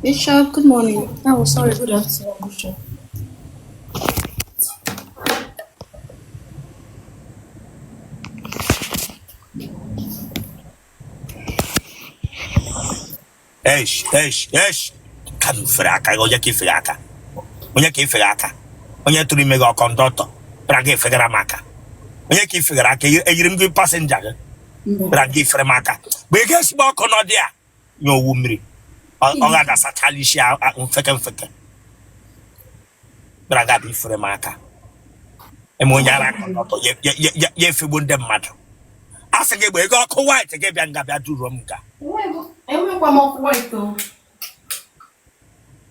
Bishop, good morning. Oh, sorry, good afternoon, Bishop. Esh, esh, esh. Ka m fere aka gị, onye ka i fere aka? Onye ka i fere aka? Onye tụrụ ime gị ọ conductor? Bịara gị fegara m aka. Onye ka i fegara aka? Eyiri m gị passenger gị. Mba. Bịara gị fere m aka. Mgbe ị ga-esigbo ọkụ n'ọdị a, nye owu mmiri. Ọ ga-adasachala isi mfeke mfeke. Bịara gị abịa ifere m aka. Eme onye ara conductor ya efegbu ndị mmadụ. A sị gị gba ego ọkụ white gị bịa nga bịa duru m nga. Enwekwa m ọkụ white o.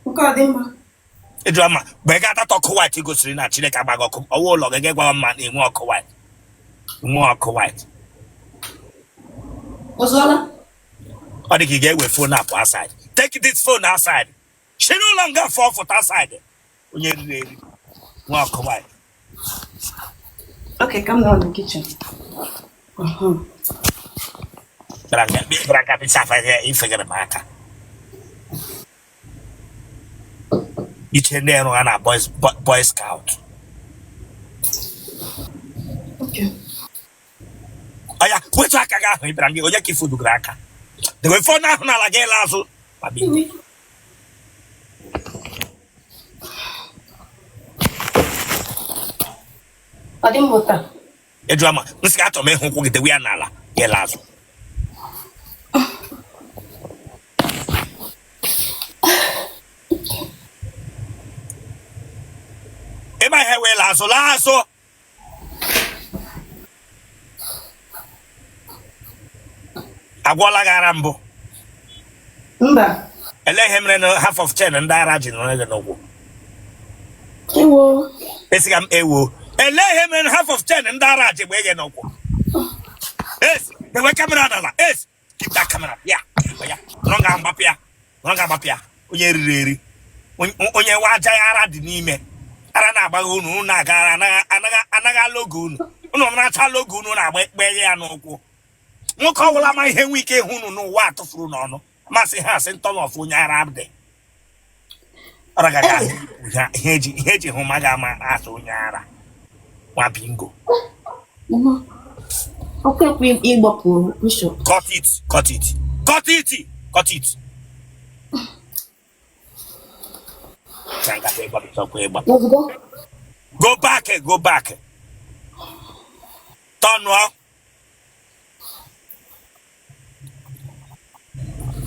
Nke ọ dị mma. Ịjụọ ma mgbe ị ga-atata ọkụ white gosiri na Chineke agbaghị ọkụ ọwa ụlọ gị gị gwawa mma na enwe ọkụ white nwe ọkụ white. Ọ zụọla? Ọ dị ka ị ga-ewe phone apụ outside. Take this phone outside. Si n'ụlọ nga fọ fụta outside. Onye riri eri nwe ọkụ white. Okay, come down the kitchen. Bịara nga bịa afa ya ifegara m aka. Iche ndị ịrụ ha na boy scout. Okay. Ọya wetu aka gị ahụ ị bịara gị onye ka ifodugara aka. Dewe phone ahụ n'ala gị laa azụ. Ọ dị mma taa. Ejụọ ma m sị gị achọrọ m ịhụ ụkwụ gị dewe ya n'ala gị laa azụ. Ịma ihe wee laa azụ laa azụ. Agwọla gị ara mbụ? Mba. Elee ihe mere na half of chain ndị ara ji nọrọ gị n'ụkwụ? Ewo. Esiga m ewo. Elee ihe mere na half of chain ndị ara ji gbee gị n'ụkwụ? Es, dewe camera n'ala. Es, keep that camera. Ya, ya. Nọ nga mgbapụ ya. Nọ nga mgbapụ ya. Onye riri eri. Onye nwa aja ya ara dị n'ime. Ara na-agbagha unu, unu na-aga ara anaghị anaghị logo unu. Unu na-acha logo unu na-agba ekpe ya n'ụkwụ. Nwoke ọbụla ma ihe nwe ike ịhụ unu n'ụwa atụfuru n'ọnụ. Masị ha asị ntọ n'ọfụ onye ara dị. Ara gaghị ahụ ihe eji hụ ma ga-ama asụ onye ara. Nwa bingo. Ọkụ ekwe ịgbapụ Bishop. Cut it, cut it, cut it, cut it. Go back, go back. Turn on.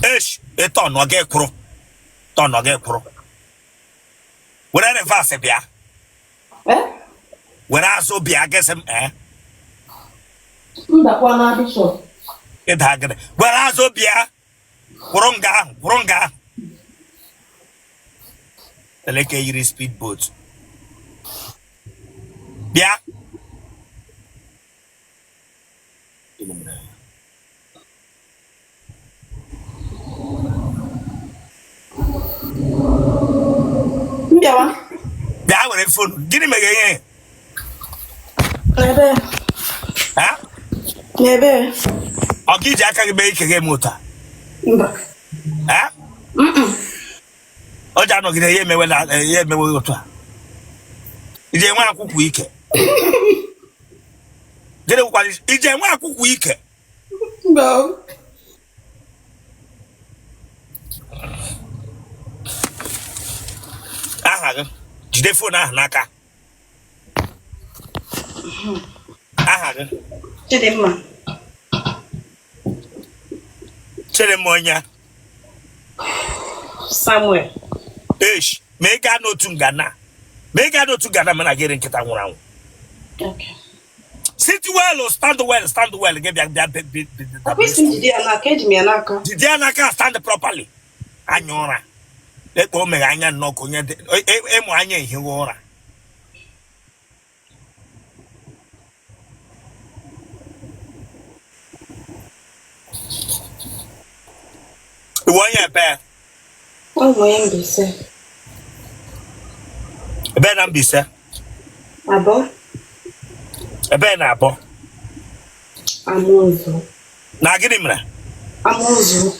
Esh, ị turn gị kwụrụ. Turn gị kwụrụ. Were reverse bịa. Eh? Were azụ bịa gị sị m eh? Mbakwa na Bishop. Ịda gịnị? Were azụ bịa. Kwụrụ nga ahụ, kwụrụ nga ahụ. Eleke yiri speedboat. Bịa. M bịawa. Bịa were phone. Gịnị mere ihe? N'ebe. Ha? N'ebe. Ọ gị ji aka gị mee ike gị eme otu a? Mba. Ha? O ji anọgide ya emewe na ya emewe otu a. I ji enwe akwụkwọ ike. Gịnị wụkwara i ji enwe akwụkwọ ike? Mba. Aha gị jide phone ahụ n'aka. Aha gị? Chidimma. Chidimma onye? Samuel. Esh, ma ị gaa n'otu ngana. Ma ị gaa n'otu ngana mana gị eri nkịta nwụrụ anwụ. Okay. Sit well, stand well, stand well. Gị bịa bịa Ọkwa ị sị m jide ya n'aka, eji m ya n'aka. Jide ya n'aka, stand properly. Anya ụra. Ekpe o meghe anya nnọọ ka onye dị ịmụ anya ehiwe ụra. Ị wụ onye ebe? Ọ bụ onye Mbaise. Ebe na Mbaise? Abọ. Ebe na Abọ? Amụzụ. Na gịnị mere? Amụzụ.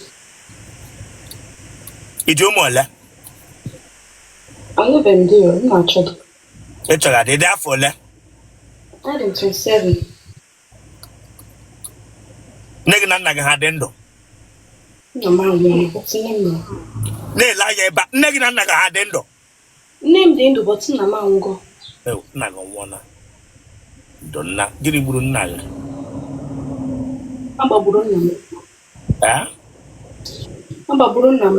Ị ji ụmụ ole? Alụbeghị m di o, m na-achọ di. Ị chọrọ di? Dị afọ ole? Adị m 27. Nne gị na nna gị ha dị ndụ? Nna m anwụọla, but nne m nọ. Na-ele anya ebe a, nne gị na nna gị ha dị ndụ? Nne m dị ndụ, but nna m anwụgo. Ew, nna gị nwụọla. Ndo nna, gịnị gburu nna gị? A gbagburu nna m. Ee? A gbagburu nna m.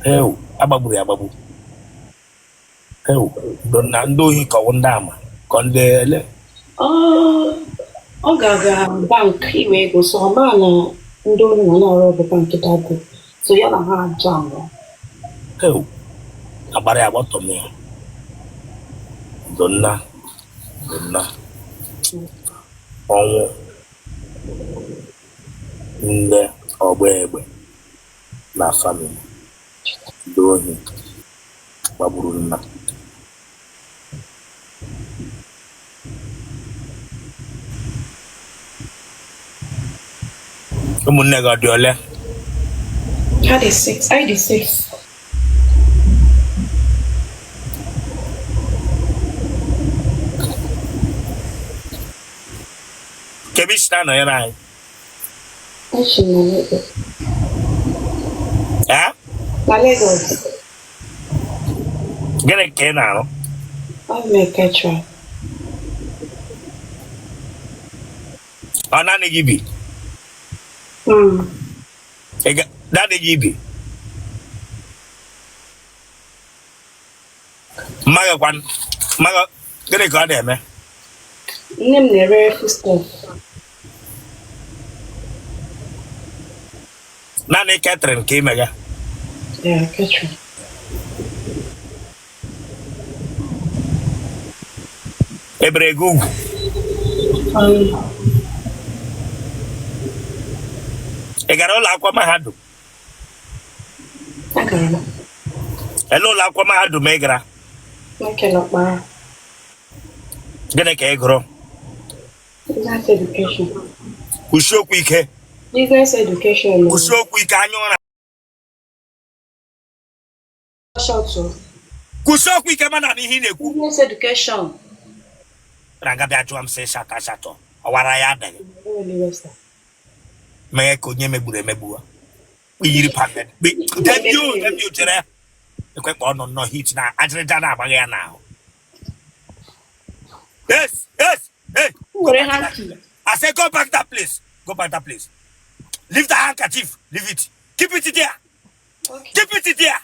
Ew, agbagburu ya agbagbu. Ew, ndo nna, ndị ohi ka ọ wụ ndị ama ka ndị ele? Ọ ga-aga bank iwe ego, so ọ maa na ndị ohi nọ na-arụ ọrụ bank that day. So ya na ha jam. Ew, agbara ya agbatọ m ya. Ndo nna, ndo nna, ọnwụ ndị ọgba egbe na family, ndị ohi gbagburu nna. Ụmụnne gị ọ dị ole? Ha dị six. Anyị dị six. Kee ebe i si na-anọnyere anyị? Echi na Lagos. Ee? Na Lagos. Gịnị ka ị na-arụ? Abụ m caterer. Ọ naanị gị bi? Naanị gị bi? Mma gị kwanụ? Mma gị gịnị ka ọ na-eme? Nne m na-ere foodstuff. Naanị catering ka ị mega? Yeah, catering. E bere gị ugwu? Ị gara ụlọ akwụkwọ mahadum? Agara m. Ele ụlọ akwụkwọ mahadum ị gara? Michael Okpara. Gịnị ka ị gụrụ? Business education. Kwusie okwu ike. Business education. Kwusie okwu ike, anya ụra. Kwusie okwu ike mana na ihe ị na-ekwu. Business education. Na nga bịa jụọ m sị shata shatọ ọwara ya adịghị. Mee ka onye megburu emegbu yiri panded demio chere ekwe ka ọ nọ nnọọ heat na ajịrịja na-agbaghị ya n'ahụ. Yes, yes, hey. Were hanky. I say go back that place. Go back that place. Leave the handkerchief. Leave it. Keep it there. Okay. Keep it there.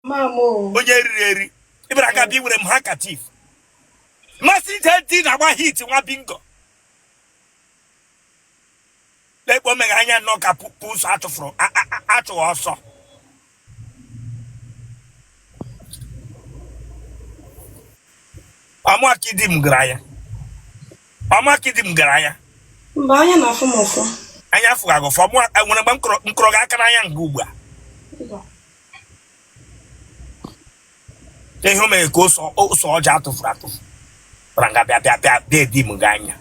Mama o. Onye riri eri. Ị bịara nga bịa were m handkerchief. Masị ije dị na-agba heat nwa bingo. Lekpo meghe anya nnọọ ka pusu achụfụrụ achụghị ọsọ. Ọmụaka di m gara anya. Ọmụaka di m gara anya. Mba, anya na-afụ m ụfụ. Anya afụghị agụ ụfụ. Ọmụ enwere mgbe m kụrụ gị aka n'anya nga ugbu a. Ihe o mere ka ose ọjọọ atụfuru atụfu. Bịara nga bịa bịa bịa bịa di m gị anya.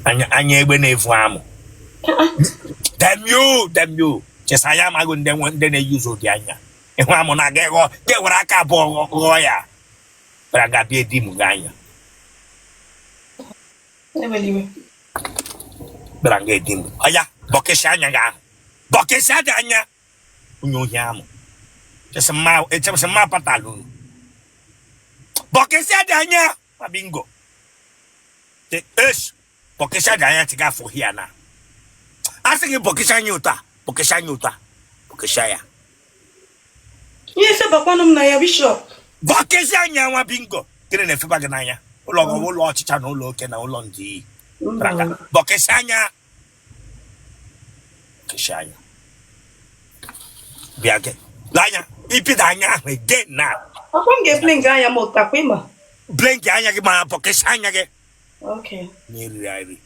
Anya anya egbe na-evu amụ. Damn you, damn you. Chesa ya amaghị ndị nwe ndị na-eyuzu ụdị anya. Ịhụ amụ na-aga ịghọ ga-ewere aka abụọ ghọọ ya. Bịara nga bịa di m gị anya. Bịara nga edi m. Ọya, bọkịsị anya gị ahụ. Bọkịsị adị anya. Onye ohi amụ. Chesa mma echebụsị mma patalụ. Bọkịsị adị anya. Ma bingo. Esh, bọkịsị adị anya tiga afọ hia na. A sị gị bọkịsị anya ụtọ a, bọkịsị anya ụtọ a, bọkịsị ya. Ihe febakwanụ m na ya, Bishop. Bọkịsị anya nwa bingo. Gịnị na-efeba gị n'anya? Ụlọ gị ụlọ ọchịcha na ụlọ oke na ụlọ ndị iyi. Bọkịsị anya. Bọkịsị anya. Bịa gị. Lee anya, ịpịda anya ahụ again na. Ọkwa m ga-eblink anya m ụtakwa ịma. Blink anya gị ma bọkịsị anya gị. Okay. Na-eriri eri.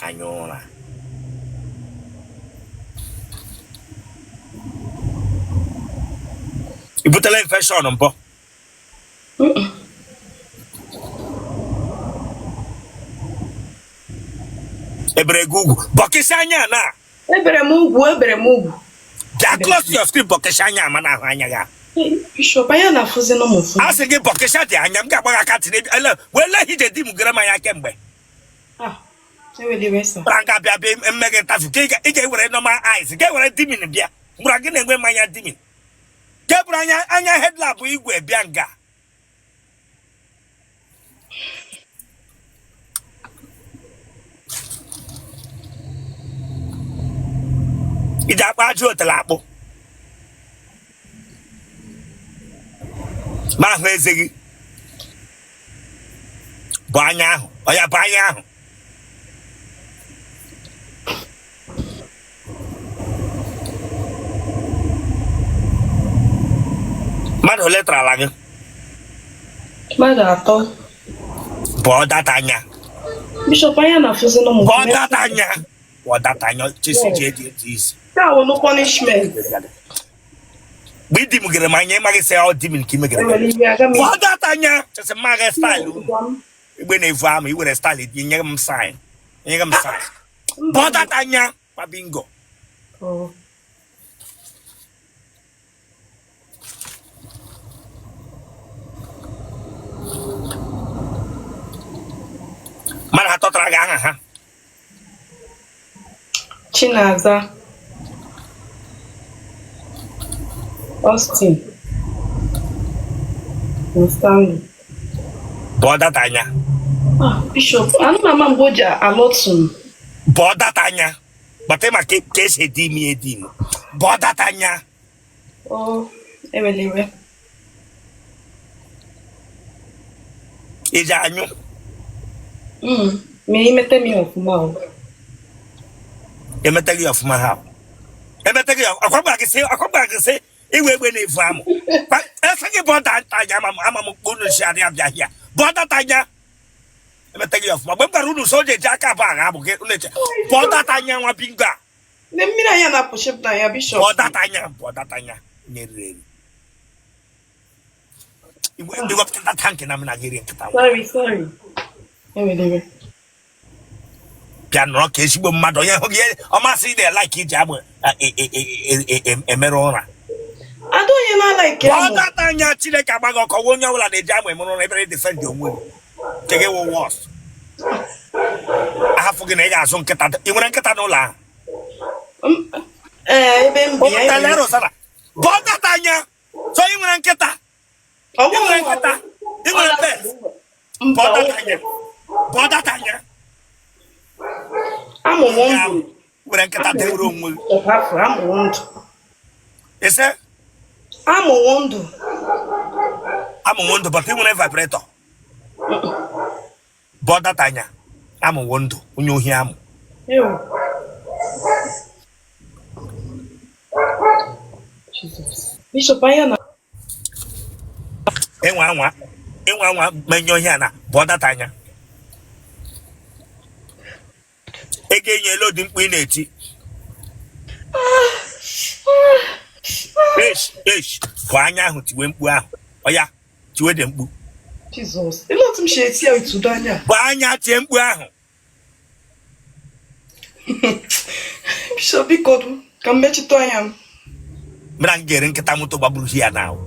Anya ụra. I butela infection mbụ? Ebere gị ugwu, bọkịsị anya na. Ebere m ugwu, ebere m ugwu. Bịa close your screen, bọkịsị anya ama na ahụ anya gị. Bishop, anya na-afụzi na ụmụ A sị gị bọkịsị dị anya, m ga-agba gị aka tiri ele wee lee ije di m gere m anya kemgbe. Ah, eweliwe sir. Gbara nga bịa bịa mme gị ntafu ka ị ga-ewere normal eyes, ga-ewere dimming bịa. Mgbara gị na-enwe mmanya dimming. Ka bụrụ anya anya headlamp igwe bịa nga. Iji akpa ajụ otele akpụ ma ahụ eze gị bụ anya ahụ ọ ya bụ anya ahụ. Mmadụ ole tarala gị? Mmadụ atọ. Bụọ data anya. Bishop, anya na-afụzi na ụmụ. Bụọ data anya. Bụọ data anya chesi ji eji eji isi. Nke a wụ no punishment. Mgbe ị dimgere m anya ịmaghị sị ọ dim nke imegere m. Enwere ihe aga m. Bụọ data anya chesi mmaghị style unu. Igbe na-evu ama i were style dị nye m sign. Nye m sign. Bụọ data anya ma bingo. Oh. Mmadụ atọ tara gị aha ha. Chinaza, Austin, na Stanley. Bụọ data anya. Ah, Bishop, anụ m ama mgbe o ji alọtụ m. Bụọ data anya. Gbata ma ka esi edi imi edi imi. Bụọ data anya. Oh, eweliwe. Iji anyụ. Ma imete m ya ọfụma o. Emete gị ọfụma ha. Emete gị akwagba gị sị akwagba gị sị iwe egbe na-efu amụ. Ese gị bụọ data anya ama m mkpu unu si adị abịa hịa. Bụọ data anya. Emete gị ọfụma. Mgbe m gwara unu so o ji eji aka abụọ agha abụ gị unu eche. Bụọ data anya nwa bingo a. Nne mmiri anya na-apụchi m n'anya, Bishop. Bụọ data anya, bụọ data anya na-eriri eri. Iwepụta data nke na m na gị rie nkịta. Sorry, sorry. Eweliwe. Bịa nọrọ ka ezigbo mmadụ onye hụ gị ọ masị ị na-elike iji agbụ emerụ ụra. Ada onye na-alike Bụọ amụ. data anya Chineke agbaghị ọkọ onye ọbụla na-eji amụ emerụ ụra ebere defend onwe gị. Nke gị wụ worst. Ahafụ gị na ị ga-azụ nkịta. Ị nwere nkịta n'ụlọ ahụ? Ee, ebe m bi. Bụọ data anya. So ị nwere nkịta? Ị nwere nkịta? Ị nwere pet? Bụọ data anya. Bụọ data anya. Amụwo ndụ. Nwere nkịta dewere onwe gị. Amụwo ndụ. Ise? Amụwo ndụ. Amụwo ndụ, but ị nwere vibrator. Bụọ data anya. Amụwo ndụ, onye ohi amụ. Bishop, anya na ịnwa anwa ịnwa anwa menye ihe a na bụọ data anya. Ego enye elu dị mkpu ị na-eti. Esh esh fụ anya ahụ tiwe mkpu ahụ. Ọ ya tiwe dị mkpu. Jizọs, ele otu m si eti ya itudo anya. Bụ anya tie mkpu ahụ. Bishop, biko ka m mechite anya m. Mara m ga-ere nkịta moto gbagburu ya na ahụ.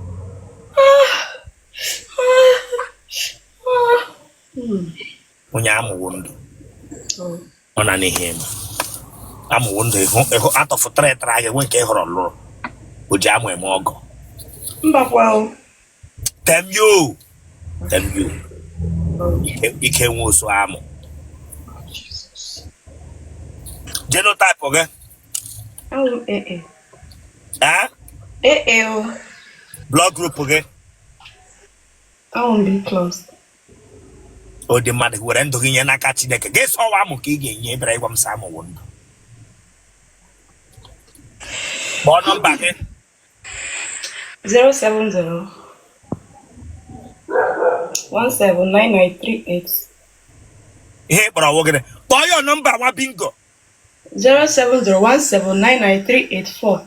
Onye amụwo ndụ. Ọ na n'ihe eme. Amụwo ndụ ịhụ atọfụtara ịtara gị nwe nke ị hụrụ lụrụ. O ji amụ eme ọgọ. Mbakwa o. Tem yo. Tem yo. Ike nwe osu amụ. Genotype gị? Awụ ee. Eh? Ee o. Blood group gị? Awụ m B plus. O dị mmadụ were ndụ gị nye n'aka Chineke. Gị sọwa amụ ka ị ga-enye ebere ịgwa m sị amụwo ndụ. Kpọọ nọmba gị. 070 179938. Ihe ị kpọrọ wụ gịnị? Kpọọ ya nọmba nwa bingo. 07017993846.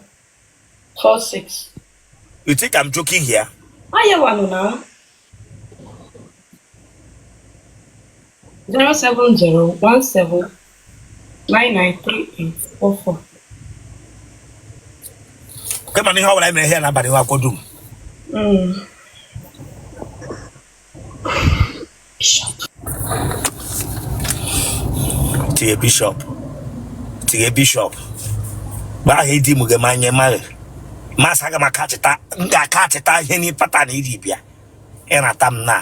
46. You think I'm joking here? Ayawanụ na 07017. 993844. Kema na ihe ọ bụla mere ihe n'abalị nwa akwụkwọ dum. Bishop. Tinye bishọp, tinye bishọp. Mgbe ahụ ịdị mụ gị ma nye maghị masị aga m akachịta, m ga-akachịta ihe n'ịpata na iji bịa ịnata m na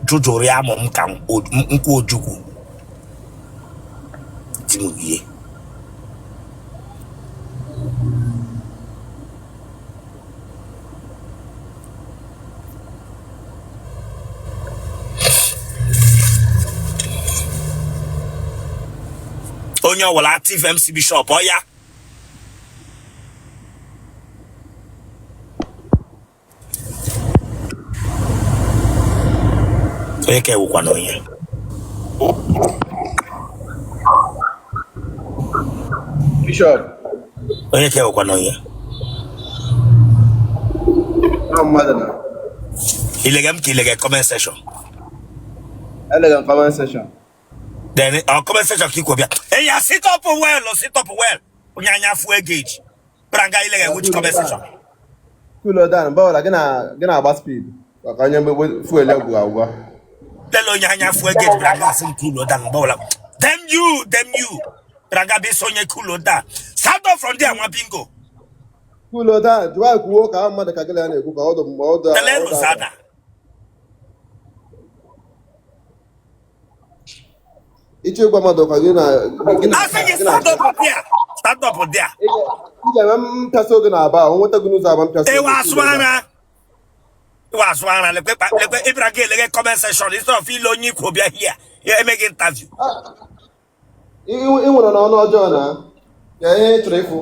jụjụrụ ya amụ m ka nkwụ ojukwu di m gị. Onye ọbụla active MC Bishop ọ ya. Onye ka ewukwa na onye Bishop. Onye ka ewukwa na onye Ọ mmadụ na. Ilega m ka ilega comment section. Elega m comment section. Then our comment section ka ikwo bịa. Hey, ya sit up well, sit up well. Onye anya fuo ego eji. Bịara nga ilega which comment section. Cool down, mgbe ọbụla gị na-agba speed maka onye mgbe fuel gwụ agwụgwa. Lele onye anya fuo ego eji bịara nga asị m cool down mgbe ọbụla. Damn you, damn you. Bịara nga bịa sị onye cool down. Stand up from there, nwa bingo. Cool down, jụwa kwuo ka mmadụ ka gị na ya na-ekwu ka ọ dụ mgbe ọ dụ. Tele Rosana. Ịchọ ịgwa mmadụ ka gị na gị na Asị gị gị na stand up there. Stand up there. ị ga-eme mpịasị oge na-aba o nweta gị n'ụzọ aba mpịasị oge. Ewa asụ ara. Ewa asụ ara lekwe lekwe ịbịara gị elege comment section instead of ile onye ikwu bịa here. Ya eme gị interview. Ị nwere n'ọnụ ọjọọ na ya ihe ị chọrọ ịfụ.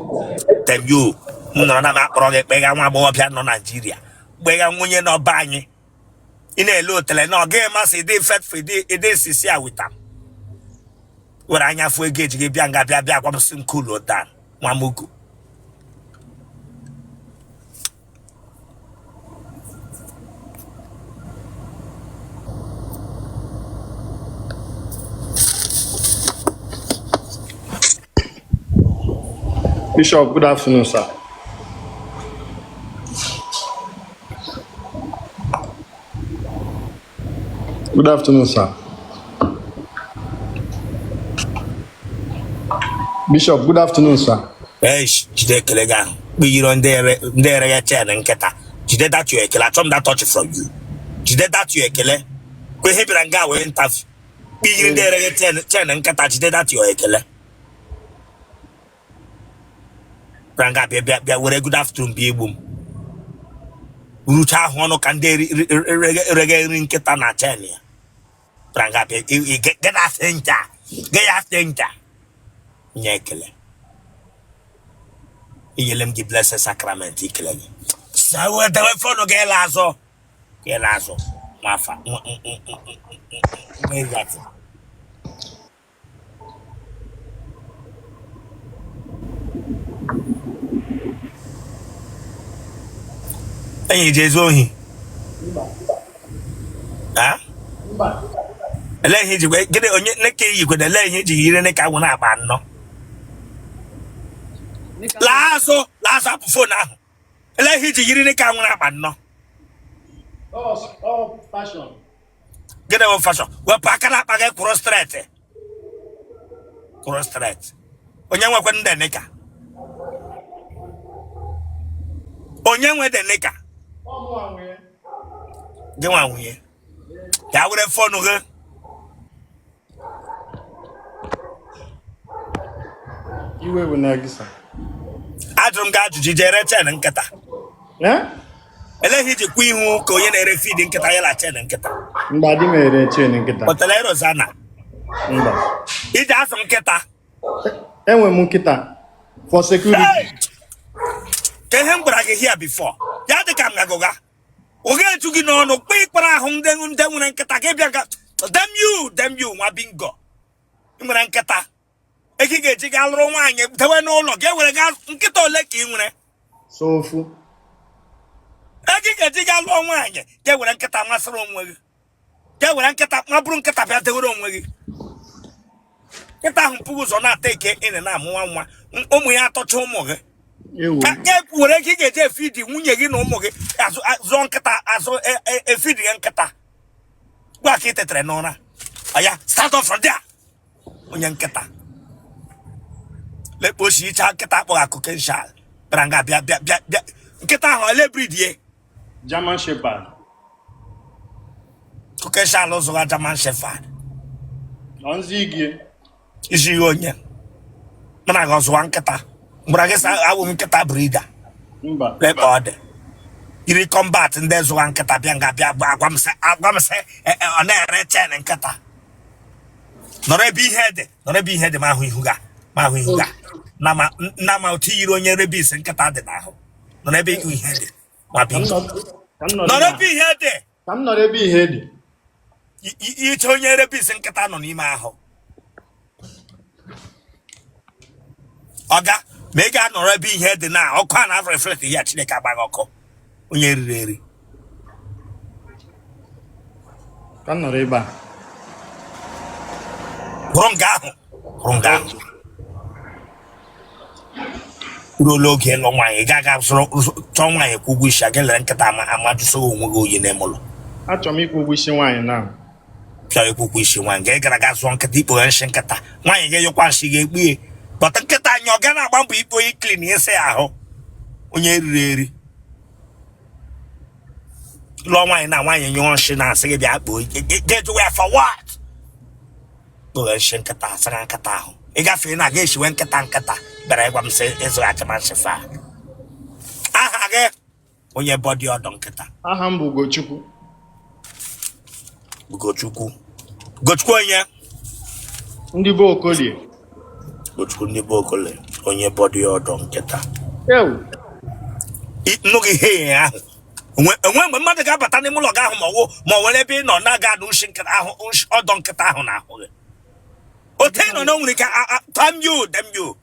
Damn you. M nọrọ na m akpọrọ gị kpega nwa agbọghọbịa nọ Naijiria. Kpega nwunye n'ọba anyị. Ị na-ele otele na ọ gaghị masị ịdị faithful ịdị sisi a wita. Were anya fụ ego eji gị bịa nga bịa bịa gwa m sị m cool down nwa mugu. Bishop, good afternoon, sir. Good afternoon, sir. Bishop, good afternoon, sir. Eish, jide ekele gị ahụ. Kpiyiro ndị ere ya chen nkịta. Jide that your ekele. Achọ m that touch from you. Jide that your ekele. Kwe ihe bịara nga wee interview. Kpiyiri ndị ere ya chen nkịta. Jide that your ekele. Bịara nga bịa bịa bịa were good afternoon bịa egbu m. Rucha ahụ ọnụ ka ndị rege nri nkịta na chen ya. Bịara nga bịa get that ncha. Get that ncha. Nye ekele. Enyele m gị blessed sacrament ikele gị. Sawe dewe fọnụ gị ịla azụ. Ịla azụ. Nwafa. Nwa ịgatị. Enyi ji ezu ohi. Ha? Elee ihe iji gịnị onye neke yikwe na elee ihe iji yiri neka anwụ na-akpa anọ. Laa azụ, laa azụ apụ fon ahụ. Elee ihe iji yiri neka anwụ na-akpa anọ. Gịnị bụ fashion? Wepụ aka n'akpa gị kwụrụ straight. Kwụrụ straight. Onye nwekwe ndị neka? Onye nwe dị neka? Gị nwa nwunye. Ya were fọnụ gị. Iwe bụ na gị, sir. Ajụrụ m gị ajụjụ jere chen nkịta. Eh? Elee ihe iji kwụ ihu ka onye na-ere feed nkịta ya na chen nkịta. Mba, adị m ere chain nkịta. Otele Rosanna. Mba. Iji azụ nkịta. Enwe m nkịta for security. Hey! Ka ihe m gwara gị here before. Ya dị ka m gagụga. Ọ ga-eju gị n'ọnụ kpe ịkpara ahụ ndị nwere nkịta ka ị bịa ga damn you, damn you, nwa bingo. Ị nwere nkịta. Eke ga-eji gaa lụrụ nwaanyị dewe n'ụlọ ga ewere gaa nkịta ole ka ị nwere. So ofu. Eke ga-eji gaa lụọ nwaanyị ga ewere nkịta masịrị onwe gị. Ga ewere nkịta ma bụrụ nkịta bịa dewere onwe gị. Nkịta ahụ pụghị ụzọ na-ata eke ị na-amụ nwa nwa ụmụ ya atọcha ụmụ gị. Ewo. Ka e were ego ị ga-eji efidi nwunye gị na ụmụ gị azụ zụọ nkịta azụ efidi gị nkịta gwa ka ị tetere n'ụra. Oya, stand up from there. Onye nkịta lekpo oshi icha nkịta akpọghị akụkenshal bịara nga bịa bịa bịa bịa nkịta ahụ ele breed ye. German Shepherd. Kụkenshal zụga German Shepherd. Ọnzi gie. Isi ihe onye mana gị ọzụwa nkịta mgbara gị sa awụ nkịta breeder. Mba. Lekpo ọ dị yiri combat ndị zụwa nkịta bịa nga bịa gwa agwa m sị agwa m sị ọ na-ere chen nkịta nọrọ ebe ihe dị nọrọ ebe ihe dị ma ahụ ihu ga ma ahụ ihu ga na ma na ma otu yiri onye rabies nkịta dị n'ahụ nọrọ ebe ihe dị ma Ka m bingo nọ- ka m nọrọ nọrọ ebe ebe ihe dị. a. Ka m nọrọ ebe ihe dị. Iche onye rabies nkịta nọ n'ime ahụ ọga ma ị ga-anọrọ ebe ihe dị na ọkụ a na-reflect ihe Chineke agbaghị ọkụ onye riri eri. Ka m nọrọ ebe a. Hụrụ nga ahụ hụrụ nga ahụ ruola oge ịlụ nwaanyị ị gaghị zụrụ chọọ nwaanyị kwụ ụgwọ isi a gị lere nkịta ama amajụso onwe gị oyi n'ime ụlọ. Achọrọ m ịkwụ ụgwọ isi nwaanyị na. Chọọ ịkwụ ụgwọ isi nwaanyị ga ị gara ga zụọ nkịta ikpoghe nshi nkịta nwaanyị ga-eyọkwa nshi ga-ekpu ya bọta nkịta anyị ọ ga na-agba mbọ ikpo onye clean ịsa ya ahụ onye riri eri lụọ nwaanyị na nwaanyị nyụọ nshi na-asị gị bịa kpoo ga-ejuwa ya for what kpoghe nshi nkịta asara nkịta ahụ ị gafee na ga-eshiwe nkịta nkịta bịara ịgwa m sị ịzụghachi ma nshi fa aha gị onye bọdị ọdọ nkịta. Aha m bụ Ugochukwu. Ugochukwu Ugochukwu onye Ndị be Okolie. Ugochukwu ndị be Okolie onye bọdị ọdọ nkịta. Ewu. Nnụ gị ihe ahụ enwe mgbe mmadụ ga-abata n'ime ụlọ gị ahụ ma ọ wụ ma ọ were ebe ị nọ na-aga anụ nshi nkịta ahụ ọdọ nkịta ahụ n'ahụ gị ote ị nọ na o nwere ike damn you damn you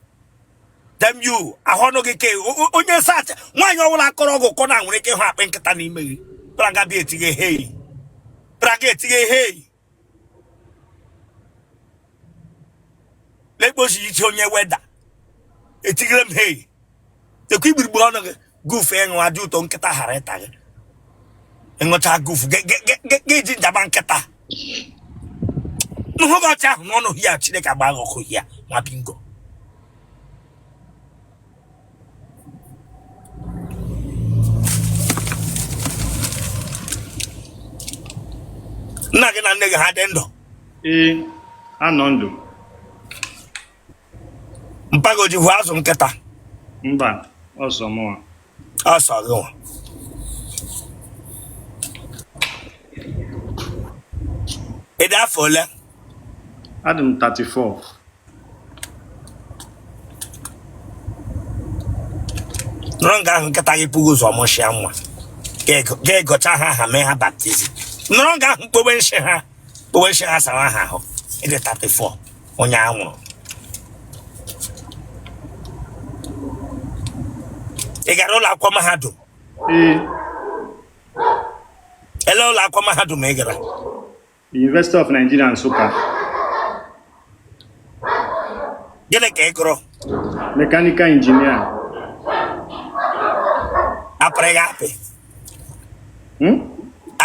damn you ahụ ọnụ gị ke onye sacha nwaanyị ọbụla akọrọ ọgwụ ụkọ na nwere ike ịhụ akpị nkịta n'ime gị bịara nga bịa etinye hei bịara nga etinye hei lekpochi iche onye weda etigere m hei tekwa igburigbu ọnụ gị gufu ịṅụ adị ụtọ nkịta ghara ịta gị ịṅụcha gufu ga-eji njaba nkịta nhụ gị ọcha ahụ n'ọnụ ya Chineke agba gị ọkụ ya nwa bingo. Nna gị na nne gị ha dị ndụ? Ee, anọ ndụ. Mpago ji hụ azụ nkịta? Mba, ọsọ mụwa. Ọsọ gị nwa. Ị dị afọ ole? Adị m 34. Nọrọ nga ahụ nkịta gị pụghị ụzọ mụchịa nwa ga-egocha ha aha mee ha baptism nọrọ nga ahụ kpowe nshi ha sara ha ahụ. Ị dị 34 onye anwụrụ. Ị gara ụlọ akwụkwọ mahadum? Ee. Ele ụlọ akwụkwọ mahadum ị gara? University of Nigeria Nsukka. Gịnị ka ị gụrụ? Mechanical engineer. Apịrị gị apị?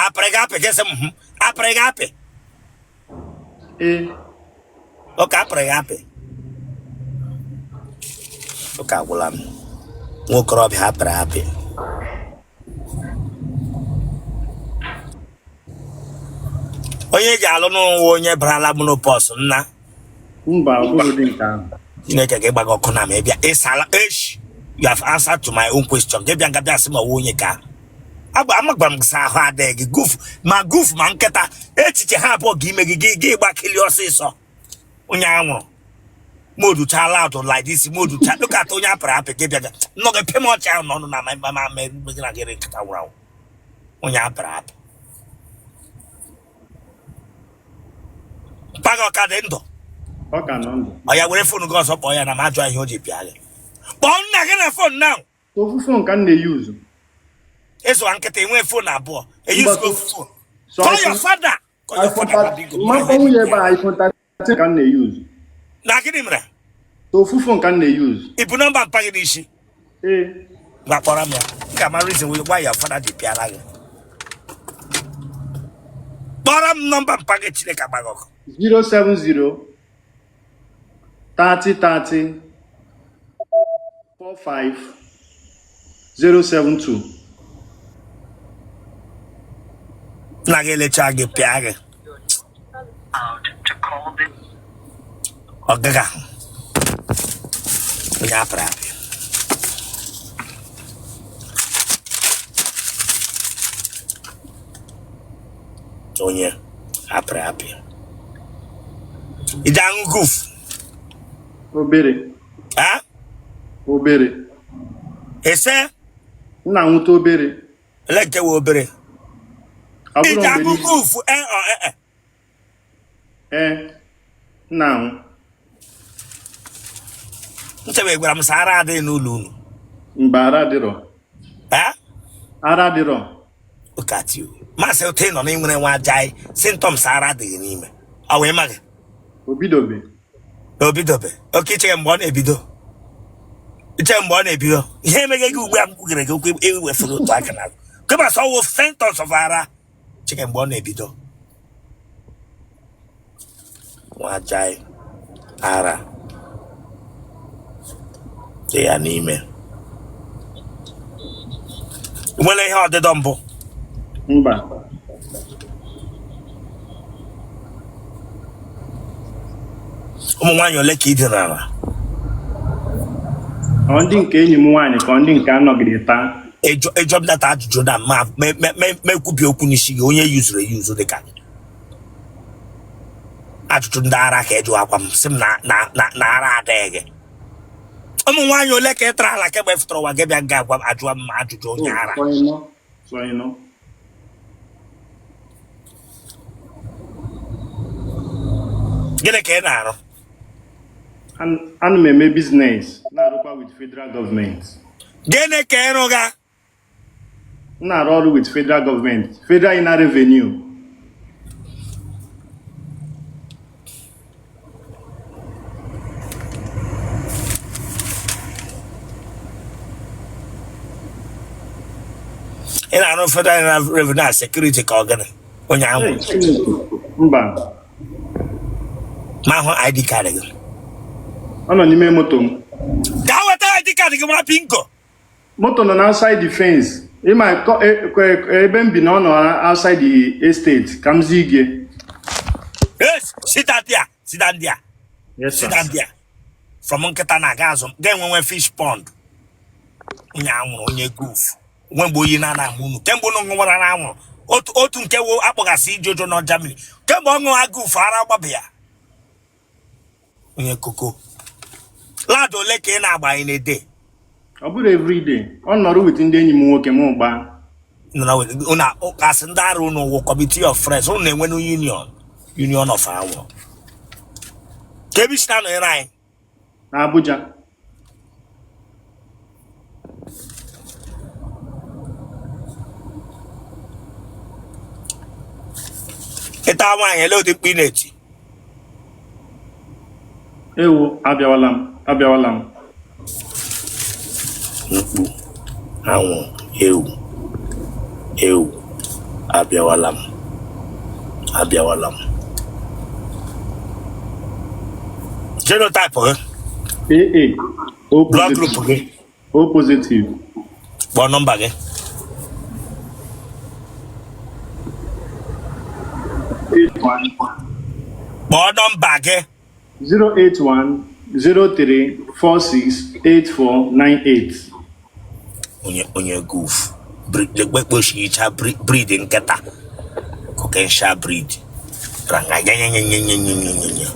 Apịrị gị apị gịsị m apịrị gị apị? Ee. Oke apịrị gị apị. Oke agwụla m. Nwa okorobịa apịrị apị. Onye ji alụ n'ụwa onye barala menopause nna? Mba, ọ bụghị ụdị nke ahụ. Chineke ga-ịgba gị ọkụ na ma ị bịa ịsala esh you have answered to my own question. Gị bịa nga bịa sị ma ọwụ onye ka amagbara m gị sị ahụ adịghị gị gufu ma gufu ma nkịta echiche ha abụọ ga ime gị gị gị gbakili ọsịsọ onye anwụrụ moducha loud like this moducha look at onye apịrị apị gị bịa ga nnọ gị pịa m ọchị ahụ n'ọnụ na ma ma ma ma gị na gị nkịta nwụrụ anwụ onye apịrị apị mpaghara ọka dị ndụ. Ọ ka nọ ndụ. Ọ ya were phone gị ọzọ kpọọ ya na ma ajọ ihe o ji pịa gị kpọọ nna gị na phone now. Ofu phone ka m na-eyuzu. Ịzụwa nkịta enwe phone abụọ eyuzugo phone. So Call your father. Call your iPhone father. 13 mma mkpọnwụ ya ebe a iPhone 13 ka m na-eyuzu. Na gịnị mere? Ofu phone ka m na-use. Ị bu nọmba mpa gị n'isi? Ee. Ngwa, kpọrọ m ya. M ga-ama reason why your father ji pịara gị. Kpọrọ m nọmba mpa gị, Chineke agba gị ọkụ. 070 30 30 45 072. Nna gị elechaa gị pịa gị. Ọgaga onye apịrị apị. Onye apịrị apị. Ị ji aṅụ guf? Obere. Ha? Obere. Ese? M na-anwụta obere. Ele nke wee obere? Ọ Ị bụrụ ji mgbe aṅụ niile. guf e ọ e e? Ee, m na-anwụ. Nchebe gwara m sị ara adịghị n'ụlọ unu. Mba, ara adịrọ. Ha? Ara adịrọ. Look at you. Masị otu ị nọ na ịnwere nwa ajaị symptoms ara adịghị n'ime. Ọ wee maghị? Obidobe. Na obidobe. Oke ichere mgbe ọ na-ebido. Ichere mgbe ọ na-ebido. Ihe emeghe gị ugbu a m kwugere gị okwu ewefere otu aka na kema sọ wụ symptoms of ara. Chere mgbe ọ na-ebido. Nwa ajaị ara dị ya n'ime. Nwere ihe ọdịdọ mbụ? Mba. Ụmụ nwaanyị ole ka ị dinara? Ọ ndị nke enyi m nwaanyị ka ọ ndị nke anọgide taa? Ịjọ m data ajụjụ na ma mekwubi okwu n'isi gị onye yuzuru eyuzu dịka gị. Ajụjụ ndị ara ka ịjụ akwa m sị m na ara adịghị gị. Ụmụ nwaanyị ole ka ị tara ala kemgbe ị fụtara ụwa gị bịa nga agwa ajụwa m ajụjụ onye ara? Sọ ịnọ. Gịnị ka ị na-arụ? Ana m eme business, na-arụkwa with federal government. Gịnị ka ị rụga? M na-arụ ọrụ with federal government, Federal Inland Revenue. Ị na-arụ Federal Revenue security ka ọ gịnị? Onye ahụ. Mba. Ma hụ ID card gị. Ọ nọ n'ime moto m. Gaa weta ID card gị mara pinko. Moto nọ na outside the fence. Ịma ebe m bi na ọ nọ outside the estate ka m zi gị. Yes, sit down there. Sit down there. Yes, Sit down there. From nkịta na-aga azụ ga-enwenwe fish pond. Onye anwụrụ, onye goof. Nwe mgbe oyi na-ana ama unu. Kemgbe unu ṅụwara na anwụrụ. Otu nke wo akpọgasị ijojo nọ Germany. Kemgbe ọ ṅụwa goof ara gbabe ya. Onye koko. Lad ole ka ị na-agba in a day? Ọ bụrụ everyday, ọ nọrọ with ndị enyi m nwoke m gbaa. Unu asị ndị arụ unu wụ committee of friends. Unu na-enwe union. Union of anwụrụ. Ka ebe isi na-anọnyere anyị? Na Abuja. Ịta nwaanyị ele ụdị mkpu ị na-eti? Ewo, abịawala m, abịawala m. Mkpu anwụ ewu ewu abịawala m, abịawala m. Genotype gị? AA. O Blood group positive. gị? O positive. Kpọọ nọmba gị. Kpọọ nọmba gị. 081 03 46 84 98. Onye goof. Lekpekpochicha breed nkịta. Kokensha breed. Ranga nyenyenyenyenyenyenyenye.